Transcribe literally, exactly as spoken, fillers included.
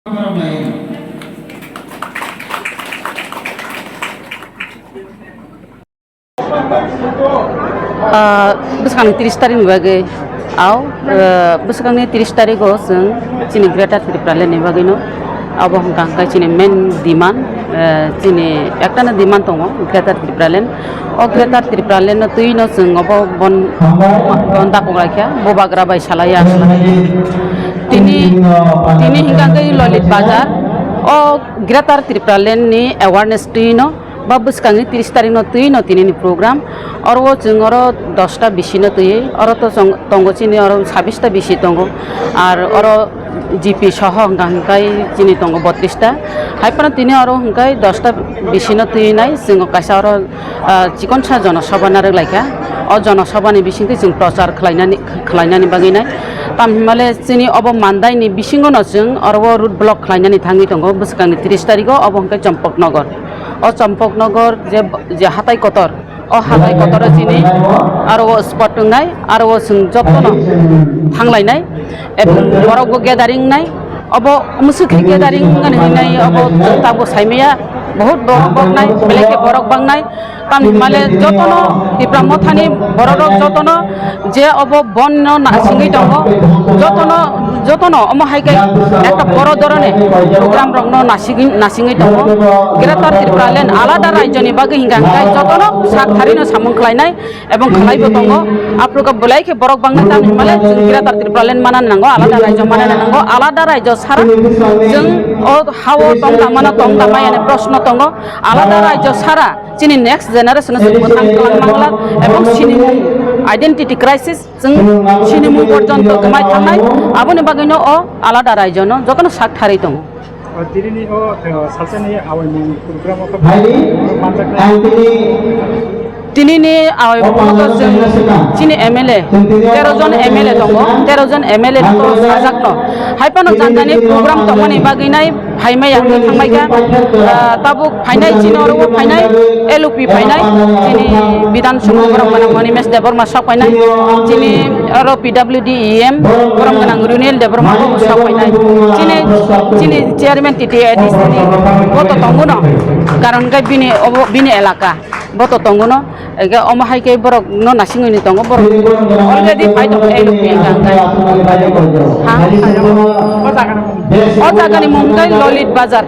Ah, bwskangni tris tarikni bagwi, au, ah, bwskangni tris tarigo chwng chini Greater Tipraland ni bagwino abo hwnkha hwnkhe chini main demand, ah, chini ektano demand tongo Greater Tipraland. O Greater Tipraland no twi no chwng obo bon, bon dakok laikha, bubagra bai salaiya, salaiya. Tini, tini hwnkha hwnkhe Lolit Bazar, o Greater Tipraland ni awareness twi no ba bwskangni tris tarikno twi no tinini program. Oro o chwng oro dosta bisino twi, oro to chwng tongo chini oro sabista bisi tongo. Ar oro G P soho hwnkha hwnkhe chini tongo botrista. Hai phano tini oro hwnkhe dosta bisino twi nai chwng kaisa oro, ah, chikonsa jonosabha narwk laikha. O jonosabhani bisingtwi chwng prochar khlainani, khlainani bagwi nai. Tamhinmale chini obo mandaini bisingono chwng oro o road block khlainani thangwi tongo bwskangni tris tarigo, obo hwnkhe Chompoknogor. O Chompoknogor je, je hatai kotor, o hatai kotoro chini aro o spot wngnai, aro o chwng jotono thanglainai, ebong borok bo gathering wngnai, obo mwswk khe gathering wngmani hwnwi nai, obo chwng tabuk saimaya, bahut borok bangnai, belai khe borok bangnai, tamni hwnmale jotono Tipra Mothani borok rok jotono je obo bon no nasingwi tongo, jotono, jotono omo hai khe ekta boro dhoroner program rok no nasingwi, nasingwi tongo. Greater Tipraland alada rajyo ni bagwi hingka hingka jotono sak thari no samung khlainai ebong khlaibo tongo. Aphuru khe belai khe borok bangnai tamni hwnmale chwng Greater Tipraland manani nango, alada rajyo manani nango, alada rajyo sara chwng o hao tong tangmano tong tangmani proshno tongo. Alada rajyo sara chini next generation o chwng mwthang kwlang mangla ebong sinimung identity crisis. Chwng sinimung porjonto kwmai thangnai, aboni bagwino o alada rajyono jotono sak tharwi tongo. O, tinini o, o, salsani awaimung program o khe manjaknai. Tinini awaimung o chwng chini M L A, tero jon M L A tongo, tero jon M L A to sajakno. Hai phano jani jani program tongmani bagwi nai phaimaya hwnwi thangbaikha. Ah, tabuk phainai chini oro o phainai L O P phainai, chini Bidhan Sabha borok gwnang Animesh Debbarma sok phainai, chini oro P W D E M borok gwnang Runil Debbarma bo sok phainai. Chini, chini chairman T T A D C ni bo to tongo no, karon khe bini obo bini elaka. Bo to tongo no, ege omo hai khe borok no nasingwi ni tongo, borok already phai tongo L O P hwnka hwnka. Ha? O jaga ni mung khe Lolit Bazar.